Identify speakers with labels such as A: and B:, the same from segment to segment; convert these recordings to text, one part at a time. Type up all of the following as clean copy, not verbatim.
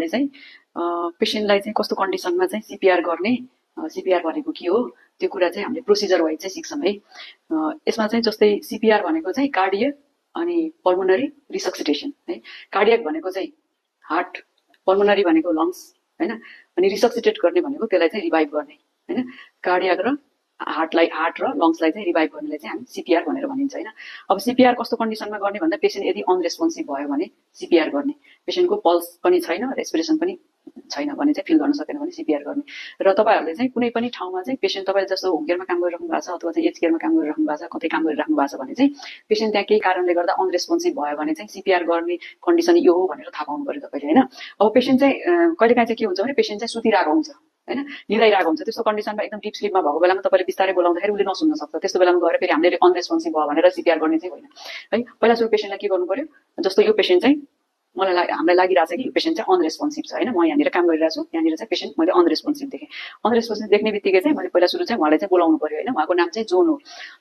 A: हामीले चाहिँ पेशेन्टलाई चाहिँ कस्तो कन्डिसनमा चाहिँ सीपीआर गर्ने, सीपीआर भनेको के हो त्यो कुरा चाहिँ हामीले प्रोसिजर वाइज चाहिँ सिक्छौं है। यसमा चाहिँ जस्तै सीपीआर भनेको चाहिँ कार्डियक अनि पल्मोनरी रिसक्सिटेसन है। कार्डियक भनेको चाहिँ हार्ट, पल्मोनरी भनेको लङ्स हैन, अनि रिसक्सिटेट गर्ने भनेको त्यसलाई चाहिँ रिभाइभ गर्ने हैन। कार्डियक र हार्ट र लङ्सलाई चाहिँ रिभाइभ गर्नेलाई चाहिँ हामी सीपीआर भनेर भनिन्छ हैन। अब सीपीआर कस्तो कन्डिसनमा गर्ने भन्दा पेशेन्ट यदि अनरेस्पोन्सिभ भयो भने सीपीआर गर्ने, पेशेन्टको पल्स पनि छैन, रेस्पिरेसन पनि छैन भने चाहिँ फिल गर्न सकेन भने सीपीआर गर्ने। र तपाईहरुले चाहिँ कुनै पनि ठाउँमा चाहिँ पेशेन्ट तपाईले जस्तो होम केयरमा काम गरिराख्नु भएको छ अथवा चाहिँ एज केयरमा काम गरिराख्नु भएको छ, कतै काम गरिराख्नु भएको छ भने चाहिँ पेशेन्ट त्यहाँ केही कारणले गर्दा अनरेस्पोन्सिभ भयो भने चाहिँ सीपीआर गर्ने कन्डिसन यो हो भनेर थाहा पाउनु पर्यो तपाईले हैन। अब पेशेन्ट चाहिँ कहिलेकाहीँ चाहिँ के हुन्छ भने पेशेन्ट चाहिँ सुतिरहेको हुन्छ हैन, निदाइरहेको हुन्छ। त्यस्तो कन्डिसनमा एकदम डीप स्लीपमा भएको बेलामा तपाईले बिस्तारै बोलाउँदाखेरि उले नसुन्न सक्छ। त्यस्तो बेलामा गएर फेरि हामीले अनरेस्पोन्सिभ भयो भनेर सीपीआर गर्ने चाहिँ होइन है। पहिला सुरु पेशेन्टलाई के गर्नु पर्यो, जस्तो यो पेशेन्ट चाहिँ हामीलाई लागिरहेछ कि यो पेशेन्ट चाहिँ अनरेस्पोन्सिभ छ हैन, म यहाँनिर काम गरिरहेको छु, यहाँनिर चाहिँ पेशेन्ट मैले अनरेस्पोन्सिभ देखेँ। अनरेस्पोन्सिभ देख्ने बित्तिकै चाहिँ मैले पहिला सुरु चाहिँ उहाँलाई चाहिँ बोलाउनु पर्यो हैन। उहाँको नाम चाहिँ जोन हो।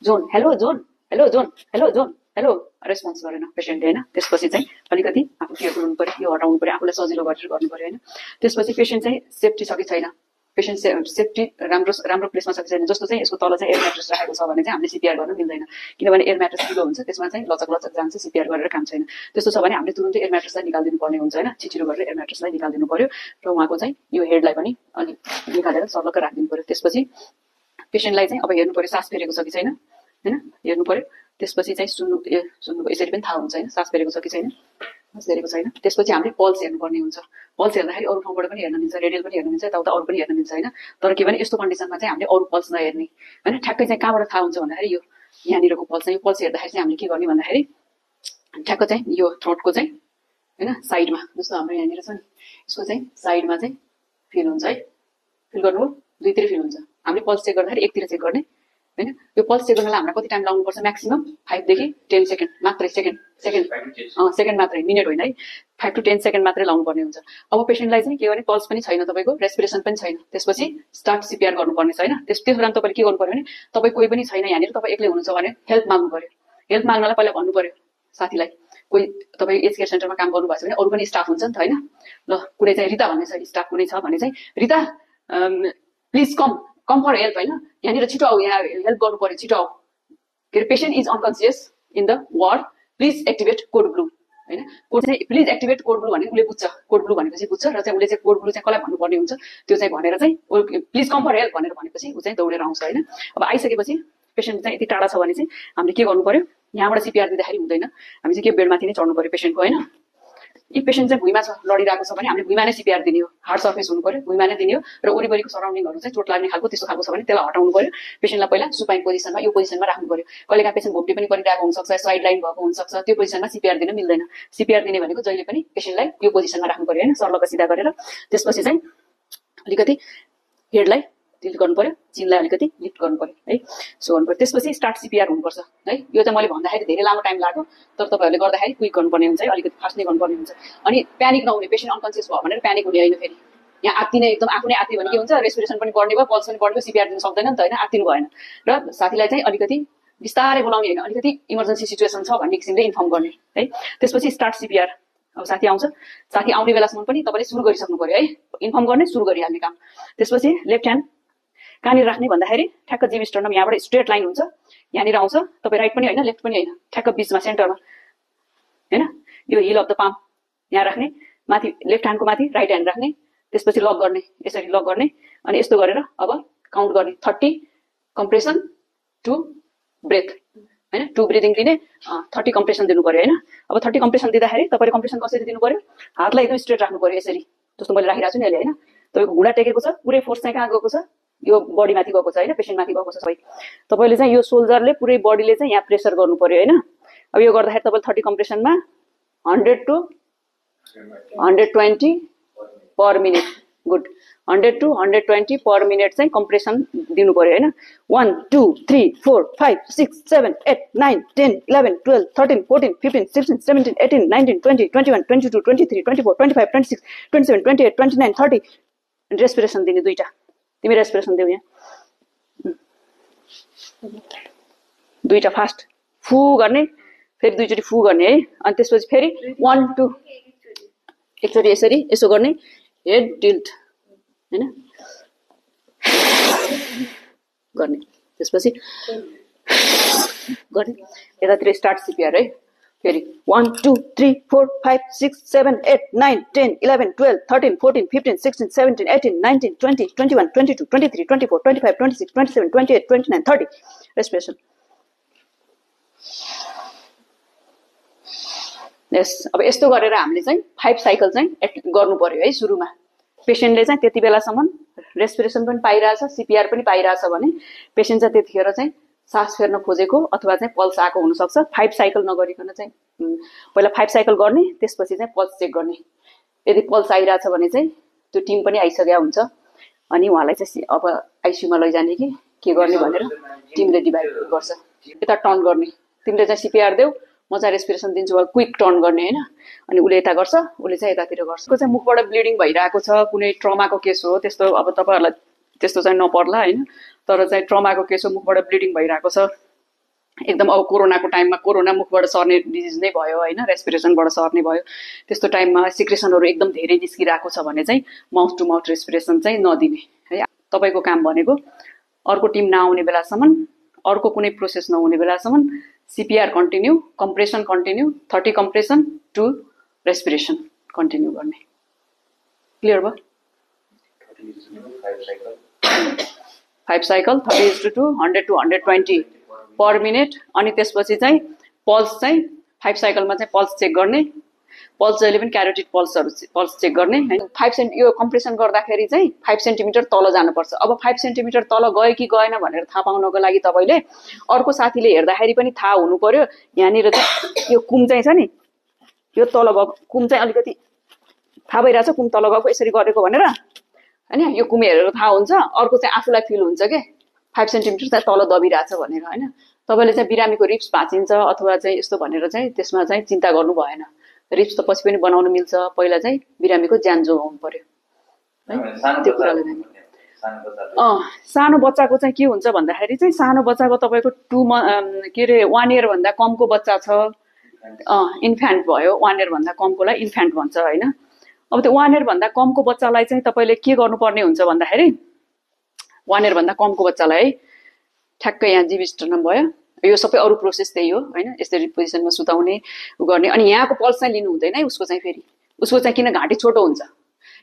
A: John, hello John, hello John, hello John, hello, response गरेन पेशेन्टले हैन। त्यसपछि चाहिँ अलिकति आफू केयरफुल हुनु पर्यो, यो हटाउनु पर्यो, आफूलाई सजिलो गरेर गर्नु पर्यो हैन। त्यसपछि पेशेन्ट चाहिँ सेफ्टी छ कि छैन, पेशेन्ट सेफ्टी राम्रो प्लेसमा छ कि छैन। जस्तो चाहिँ यसको तल चाहिँ एयर म्याट्रेस राखेको छ भने चाहिँ हामीले सीपीआर गर्न मिल्दैन, किनभने एयर म्याट्रेस ठुलो हुन्छ, त्यसमा चाहिँ लचक जान्छ, सीपीआर गरेर काम छैन। त्यस्तो छ भने हामीले तुरुन्तै एयर म्याट्रेसलाई निकालिदिनु पर्ने हुन्छ हैन। छिटो गरेर एयर म्याट्रेसलाई निकालिदिनु पर्यो र उहाँको चाहिँ यो हेडलाई पनि अलि निकालेर सर्लक्क राखिदिनु पर्यो। त्यसपछि पेशेन्टलाई चाहिँ अब हेर्नु पर्यो सास फेरेको छ कि छैन हैन, हेर्नु पर्यो। त्यसपछि चाहिँ सुन्नुको यसरी पनि थाहा हुन्छ हैन, सास फेरेको छ कि छैन, सास फेरेको छैन। त्यसपछि हामीले पल्स हेर्नुपर्ने हुन्छ। पल्स हेर्दाखेरि अरू ठाउँबाट पनि हेर्न मिल्छ, रेडियल पनि हेर्न मिल्छ, यताउता अरू पनि हेर्न मिल्छ हैन। तर के भने यस्तो कन्डिसनमा चाहिँ हामीले अरू पल्स नहेर्ने हैन। ठ्याक्कै चाहिँ कहाँबाट थाहा हुन्छ भन्दाखेरि यो यहाँनिरको पल्स चाहिँ, यो पल्स हेर्दाखेरि चाहिँ हामीले के गर्ने भन्दाखेरि ठ्याक्क चाहिँ यो थ्रोटको चाहिँ हैन साइडमा, जस्तो हाम्रो यहाँनिर छ नि, यसको चाहिँ साइडमा चाहिँ फिल हुन्छ है। फिल गर्नुभयो, दुईतिर फिल हुन्छ। हामीले पल्स चेक गर्दाखेरि एकतिर चेक गर्ने हैन। यो पल्स चेक गर्नलाई हामीलाई कति टाइम लाग्नुपर्छ, म्याक्सिमम 5 देखि 10 सेकेन्ड मात्रै, सेकेन्ड मात्रै, मिनेट होइन है। 5 to 10 सेकेन्ड मात्रै लाउनु पर्ने हुन्छ। अब पेशेन्टलाई चाहिँ के गर्ने, पल्स पनि छैन तपाईको, रेस्पिरेसन पनि छैन, त्यसपछि स्टार्ट सीपीआर गर्नुपर्ने छ हैन। त्यस बेलामा तपाईले के गर्नु पर्यो भने तपाई कोही पनि छैन यहाँनिर, तपाई एक्लै हुनुहुन्छ भने हेल्प माग्नु पर्यो। हेल्प माग्नलाई पहिला भन्नु पर्यो साथीलाई, कोही तपाई एज केयर सेन्टरमा काम गर्नु भएको छ भने अरू पनि स्टाफ हुन्छ नि त हैन। ल कुनै चाहिँ रिता भन्ने छ स्टाफ कुनै छ भने चाहिँ Rita please come for help हैन, यहाँनिर छिटो आऊ, यहाँ हेल्प गर्नु पर्यो, छिटो आऊ। के अरे patient is unconscious in the ward, please activate code blue हैन। कोड चाहिँ प्लिज एक्टिभेट कोड ब्लू भने उसले बुझ्छ, कोड ब्लू भनेपछि बुझ्छ र चाहिँ उसले चाहिँ कोड ब्लू चाहिँ कसलाई भन्नुपर्ने हुन्छ त्यो चाहिँ भनेर चाहिँ प्लिज कम फर हेल्प भनेर भनेपछि उ चाहिँ दौडेर आउँछ हैन। अब आइसकेपछि पेशेन्ट चाहिँ यति टाढा छ भने चाहिँ हामीले के गर्नु पर्यो, यहाँबाट सीपीआर दिँदाखेरि हुँदैन, हामी चाहिँ के बेडमाथि नै चढ्नु पर्यो पेशेन्टको हैन। यी पेशेन्ट चाहिँ भुइँमा छ, लडिरहेको छ भने हामीले भुइँमा नै सीपीआर दिने हो, हार्ड सर्फेस हुनु पर्यो, भुइँमा नै दिने हो र वरिपरिको सराउन्डिङहरु चाहिँ चोट लाग्ने खालको त्यस्तो खालको छ भने त्यसलाई हटाउनु पर्यो। पेशेन्टलाई पहिला सुपाइन पोजिसनमा यो पोजिसनमा राख्नु पर्यो। कहिलेकाहीँ पेशेन्ट घोप्टे पनि परिरहेको हुन सक्छ, साइड लाइन भएको हुन सक्छ, त्यो पोजिसनमा सीपीआर दिन मिल्दैन। सीपीआर दिने भनेको जहिले पनि पेशेन्टलाई यो पोजिसनमा राख्नु पर्यो हैन, सर्लक्क सिधा गरेर। त्यसपछि चाहिँ अलिकति हेडलाई टिल्ट गर्नु पर्यो, चिनलाई अलिकति लिफ्ट गर्नु पर्यो है, सो गर्नु पर्यो। त्यसपछि स्टार्ट सीपीआर हुनुपर्छ है। यो चाहिँ मैले भन्दाखेरि धेरै लामो टाइम लाग्यो, तर तपाईहरुले गर्दाखेरि क्विक गर्नुपर्ने हुन्छ है, अलिकति फास्ट नै गर्नुपर्ने हुन्छ। अनि प्यानिक नहुने, पेशेन्ट अनकन्सियस भयो भनेर प्यानिक हुने हैन। फेरि यहाँ आत्तिने, एकदम आफू नै आत्ति भने के हुन्छ, रेस्पिरेसन पनि बढ्ने भयो, पल्स पनि बढ्ने भयो, सीपीआर दिन सक्दैन नि त हैन, आत्तिनु भएन। र साथीलाई चाहिँ अलिकति बिस्तारै बोलाउने हैन, अलिकति इमर्जेन्सी सिचुएसन छ भन्ने किसिमले इन्फर्म गर्ने है। त्यसपछि स्टार्ट सीपीआर। अब साथी आउँछ, साथी आउने बेलासम्म पनि तपाईले सुरु गरिसक्नु पर्यो है, इन्फर्म गर्ने, सुरु गरिहाल्ने काम। त्यसपछि लेफ्ट ह्यान्ड कहाँनिर राख्ने भन्दाखेरि ठ्याक्क जिम स्टर्नम, यहाँबाट स्ट्रेट लाइन हुन्छ, यहाँनिर आउँछ, तपाईँ राइट पनि होइन लेफ्ट पनि होइन, ठ्याक्क बिचमा सेन्टरमा हैन। यो हिल अफ द पाम यहाँ राख्ने, माथि लेफ्ट ह्यान्डको माथि राइट ह्यान्ड राख्ने, त्यसपछि लक गर्ने, यसरी लक गर्ने। अनि यस्तो गरेर अब काउन्ट गर्ने, 30 कम्प्रेसन 2 ब्रेथ हैन, 2 ब्रिदिङ दिने, 30 कम्प्रेसन दिनु पर्यो हैन। अब 30 कम्प्रेसन दिँदाखेरि तपाईले कम्प्रेसन कसरी दिनु पर्यो, हातलाई एकदम स्ट्रेट राख्नु पर्यो यसरी, जस्तो मैले राखिरहेको छु नि अहिले हैन। तपाईको घुँडा टेकेको छ, पुरै फोर्स चाहिँ कहाँ गएको छ, यो बडी माथि गएको छ हैन, पेशेन्ट माथि गएको छ सबै। तपाईले चाहिँ यो सोल्जरले पुरै बडीले चाहिँ यहाँ प्रेसर गर्नु पर्यो हैन। अब यो गर्दाखेरि तपाईले 30 कम्प्रेसनमा 100 to 120 per minute, good, 100 to 120 per minute चाहिँ कम्प्रेसन दिनु पर्यो हैन। 1 2 3 4 5 6 7 8 9 10 11 12 13 14 15 16 17 18 19 20 21 22 23 24 25 26 27 28 29 30 रेस्पिरेसन दिने दुईटा। तिमी रेस्पिरेसन देऊ यहाँ, दुईटा फास्ट फु गर्ने, फेरि दुईचोटी फु गर्ने है। अनि त्यसपछि फेरि 1 2 एकचोटि यसरी यसो गर्ने हेड टिल्ट हैन गर्ने त्यसपछि गर्ने यतातिर स्टार्ट सिपिआर है फेरि 1 2 3 4 5 6 7 8 9 10 11 12 13 14 15 16 17 18 19 20 21 22 23 24 25 26 27 28 29 30 रेस्पिरेसन यस अब यस्तो गरेर हामीले चाहिँ 5 साइकल चाहिँ गर्नु पर्यो है सुरुमा पेशेन्टले चाहिँ त्यति बेलासम्म रेस्पिरेसन पनि पाइरहेछ सिपिआर पनि पाइरहेछ भने पेशेन्ट चाहिँ त्यतिखेर चाहिँ सास फेर्न खोजेको अथवा चाहिँ पल्स आएको हुन सक्छ 5 साइकल नगरिकन चाहिँ पहिला 5 साइकल गर्ने त्यसपछि चाहिँ पल्स चेक गर्ने यदि पल्स आइरहेछ भने चाहिँ त्यो टिम पनि आइसकेको हुन्छ अनि उहाँलाई चाहिँ अब आइसियुमा लैजाने के गर्ने भनेर टिमले डिभाइड गर्छ यता टर्न गर्ने तिमीले चाहिँ सिपिआर देऊ म चाहिँ रेस्पिरेसन दिन्छु अब क्विक टर्न गर्ने हैन अनि उले यता गर्छ उले चाहिँ यतातिर गर्छ को चाहिँ मुखबाट ब्लिडिङ भइरहेको छ कुनै ट्रमा केस हो त्यस्तो अब तपाईहरुलाई त्यस्तो चाहिँ नपर्ला हैन तर चाहिँ ट्रमा केस हो मुखबाट ब्लिडिङ भइरहेको छ एकदम अब कोरोनाको टाइममा कोरोना मुखबाट सर्ने डिजिज नै भयो हैन रेस्पिरेसनबाट सर्ने भयो त्यस्तो टाइममा सिक्रेसनहरु एकदम धेरै निस्किरहेको छ भने चाहिँ माउथ टु माउथ रेस्पिरेसन चाहिँ नदिने है तपाईको काम भनेको अर्को टिम नआउने बेलासम्म अर्को कुनै प्रोसेस नहुने बेलासम्म CPR continue compression continue 30 compression to respiration continue गर्ने क्लियर भयो 5 साइकल 30:2 100 to 120 पर मिनेट अनि त्यसपछि चाहिँ पल्स चाहिँ 5 साइकलमा चाहिँ पल्स चेक गर्ने पल्स जहिले पनि क्यारोटिड पल्स चेक गर्ने हैन 5 सेन्ट यो कम्प्रेसन गर्दाखेरि चाहिँ 5 सेन्टिमिटर तल जानुपर्छ अब 5 सेन्टिमिटर तल गयो कि गएन भनेर थाहा पाउनको लागि तपाईले अर्को साथीले हेर्दाखेरि पनि थाहा हुनु पर्यो यहाँनिर चाहिँ यो कुम चाहिँ छ नि यो तल गएको कुम चाहिँ अलिकति थाहा भइराछ कुम तल गएको यसरी गरेको भनेर हैन यो कुम हेरेर थाहा हुन्छ अर्को चाहिँ आफुलाई फिल हुन्छ के 5 सेन्टिमिटर चाहिँ तल दबिराछ भनेर हैन तपाईले चाहिँ बिरामीको रिप्स भाँचिन्छ अथवा चाहिँ यस्तो भनेर चाहिँ त्यसमा चाहिँ चिन्ता गर्नु भएन रिप्स त पछि पनि बनाउन मिल्छ पहिला चाहिँ बिरामीको ज्यान जोगाउनु पर्यो है त्यो कुराले सानो बच्चाको चाहिँ के हुन्छ भन्दाखेरि चाहिँ सानो बच्चाको तपाईको 2 के रे 1 इयर भन्दा कमको बच्चा छ इन्फ्यान्ट भयो 1 इयर भन्दा कमकोलाई इन्फ्यान्ट भन्छ हैन अब त्यो 1 इयर भन्दा कमको बच्चालाई चाहिँ तपाईले के गर्नुपर्ने हुन्छ भन्दाखेरि 1 इयर भन्दा कमको बच्चालाई ठ्याक्कै यहाँ जीव स्टर्नम भयो यो सबै अरु प्रोसेस त्यही हो हैन यसरी पोजिसनमा सुताउने गर्ने अनि यहाँको पल्स चाहिँ लिनु हुँदैन है उसको चाहिँ फेरि उसको चाहिँ किन घाँटी छोटो हुन्छ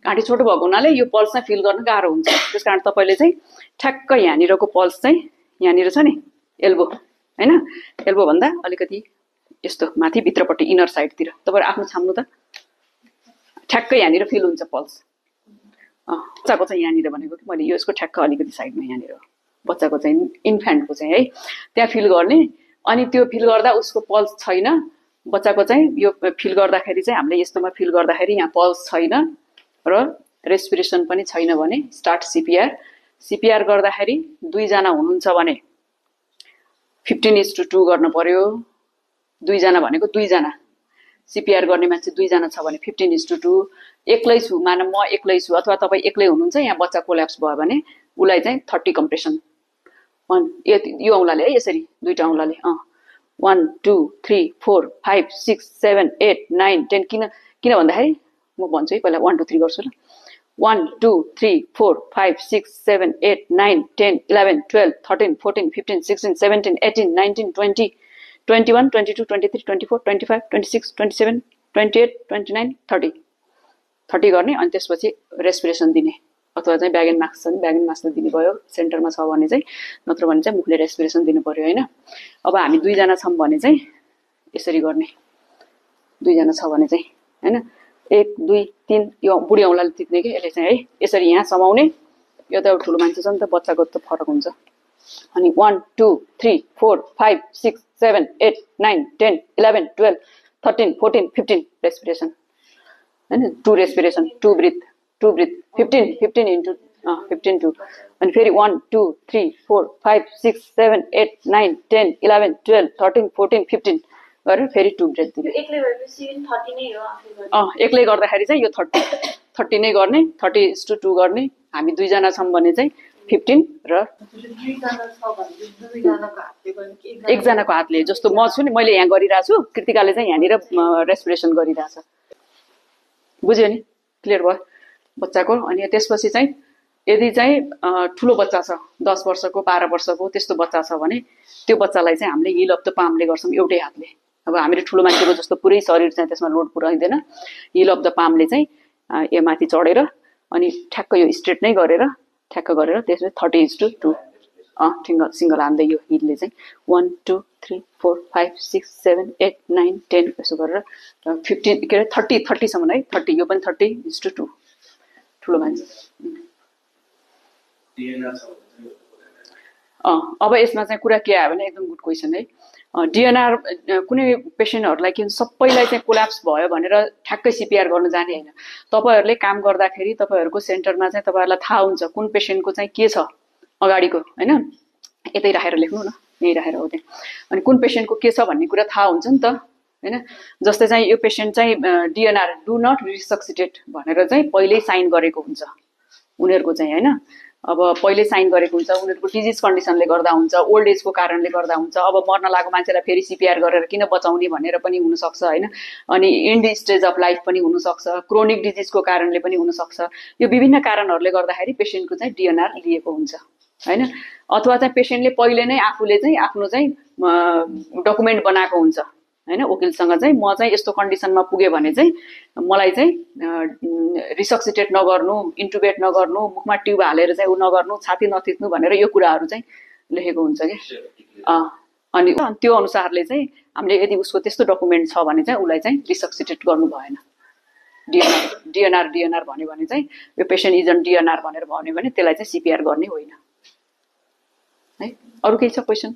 A: घाँटी छोटो भएको हुनाले यो पल्स चाहिँ फिल गर्न गाह्रो हुन्छ त्यसकारण तपाईले चाहिँ ठ्याक्क यहाँनिरको पल्स चाहिँ यहाँनिर छ नि एल्बो हैन एल्बो भन्दा अलिकति यस्तो माथि भित्रपट्टि इनर साइडतिर तपाईहरु आफ्नो छाम्नु त ठ्याक्क यहाँनिर फिल हुन्छ पल्स बच्चाको चाहिँ यहाँनिर भनेको कि मैले यो यसको ठ्याक्क अलिकति साइडमा यहाँनिर बच्चाको चाहिँ इन्फ्यान्टको चाहिँ है त्यहाँ फिल गर्ने अनि त्यो फिल गर्दा उसको पल्स छैन बच्चाको चाहिँ यो फिल गर्दाखेरि चाहिँ हामीले यस्तोमा फिल गर्दाखेरि यहाँ पल्स छैन र रेस्पिरेसन पनि छैन भने स्टार्ट सीपीआर गर्दाखेरि 2 जना हुनुहुन्छ भने 15:2 गर्न पर्यो 2 जना भनेको 2 जना सीपीआर गर्ने मान्छे 2 जना छ भने 15:2 एक्लै छु मानम म एक्लै छु अथवा तपाई एक्लै हुनुहुन्छ यहाँ बच्चा कोल्याप्स भयो भने उलाई चाहिँ 30 कम्प्रेसन यो औंलाले है यसरी दुईटा औंलाले 1 2 3 4 5 6 7 8 9 10 किन भन्दाखेरि म भन्छु है पहिला 1 2 3 गर्छु ल 1 2 3 4 5 6 7 8 9 10 11 12 13 14 15 16 17 18 19 20 21 22 23 24 25 26 27 28 29 30 30 गर्ने अनि त्यसपछि रेस्पिरेसन दिने अथवा चाहिँ ब्याग एन्ड मास्क छ नि ब्याग एन्ड मास्क दिने भयो सेन्टरमा छ भने चाहिँ नत्र भने चाहिँ मुखले रेस्पिरेसन दिनु पर्यो हैन अब हामी 2 जना छौं भने चाहिँ यसरी गर्ने 2 जना छ भने चाहिँ हैन 1 2 3 यो बुढी औंलाले तित्ने के यसले चाहिँ है यसरी यहाँ समाउने यो त ठुलो मान्छे छ नि त बच्चाको त फरक हुन्छ अनि 1 2 3 4 5 6 7 8 9 10 11 12 13 14 15 रेस्पिरेसन हैन 2 रेस्पिरेसन 2 ब्रीथ 15 into 15 2 अनि फेरि 1 2 3 4 5 6 7 8 9 10 11 12 13 14 15 गरेर फेरि 2 ब्रेथ दिने
B: एक्लै भएपछि 30 नै हो आफै
A: एक्लै गर्दाखेरि चाहिँ यो 30 नै गर्ने 30:2 गर्ने हामी 2 जना छौं भने चाहिँ 15 र
B: 2 जना छ भने 2 जनाको हातले गर्ने कि
A: एक जनाको हातले जस्तो म छु नि मैले यहाँ गरिरा छु कृतिकाले चाहिँ यहाँनिर रेस्पिरेसन गरिराछ बुझ्यो नि, क्लियर भयो बच्चाको। अनि त्यसपछि चाहिँ यदि चाहिँ ठुलो बच्चा छ 10 वर्षको 12 वर्षको त्यस्तो बच्चा छ भने त्यो बच्चालाई चाहिँ हामीले हिल अफ द पामले गर्छौँ एउटै हातले। अब हामीले ठुलो मान्छेको जस्तो पुरै शरीर चाहिँ त्यसमा लोड पुऱ्याइँदैन, हिल अफ द पामले चाहिँ यो माथि चढेर अनि ठ्याक्क यो स्ट्रेट नै गरेर ठ्याक्क गरेर त्यसपछि 30:2 सिङ्गल हान्दै यो हिलले चाहिँ 1 2 3 4 5 6 7 8 9 10 यसो गरेर 15 के अरे 30 सम्म है 30 यो पनि 30:2 ठुलो मान्छे। अब यसमा चाहिँ कुरा के आयो भने एकदम गुड क्वेसन है। डिएनआर कुनै पेसेन्टहरूलाई के सबैलाई चाहिँ कोल्याप्स भयो भनेर ठ्याक्कै सिपिआर गर्नु जाने होइन। तपाईँहरूले काम गर्दाखेरि तपाईँहरूको सेन्टरमा चाहिँ तपाईँहरूलाई थाहा हुन्छ कुन पेसेन्टको चाहिँ के छ अगाडिको होइन, यतै राखेर लेख्नु न, यहीँ राखेर हो त्यहाँ। अनि कुन पेसेन्टको के छ भन्ने कुरा थाहा हुन्छ नि त होइन। जस्तै चाहिँ यो पेसेन्ट चाहिँ डिएनआर डु नट रिसक्सिटेट भनेर चाहिँ पहिल्यै साइन गरेको हुन्छ उनीहरूको चाहिँ होइन। अब पहिले साइन गरेको हुन्छ, उनीहरूको डिजिज कन्डिसनले गर्दा हुन्छ, ओल्ड एजको कारणले गर्दा हुन्छ। अब मर्न लागेको मान्छेलाई फेरि सिपिआर गरेर किन बचाउने भनेर पनि हुनसक्छ होइन। अनि एन्ड स्टेज अफ लाइफ पनि हुनसक्छ, क्रोनिक डिजिजको कारणले पनि हुनसक्छ। यो विभिन्न कारणहरूले गर्दाखेरि पेसेन्टको चाहिँ डिएनआर लिएको हुन्छ होइन। अथवा चाहिँ पेसेन्टले पहिले नै आफूले चाहिँ आफ्नो चाहिँ डकुमेन्ट बनाएको हुन्छ होइन, वकिलसँग चाहिँ म चाहिँ यस्तो कन्डिसनमा पुगेँ भने चाहिँ मलाई चाहिँ रिसक्सिटेट नगर्नु, इन्टुबेट नगर्नु, मुखमा ट्युब हालेर चाहिँ ऊ नगर्नु, छाती नथिच्नु भनेर यो कुराहरू चाहिँ लेखेको हुन्छ क्या। अनि त्यो अनुसारले चाहिँ हामीले यदि उसको त्यस्तो डकुमेन्ट छ भने चाहिँ उसलाई चाहिँ रिसक्सिटेट गर्नु भएन। डिएनआर भन्यो भने चाहिँ यो पेसेन्ट इज अन डिएनआर भनेर भन्यो भने त्यसलाई चाहिँ सिपिआर गर्ने होइन है। अरू केही छ क्वेसन?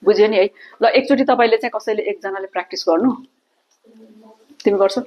A: बुझ्यो नि है। ल एकचोटि तपाईँले चाहिँ कसैले एकजनाले प्र्याक्टिस गर्नु, तिमी गर्छौ?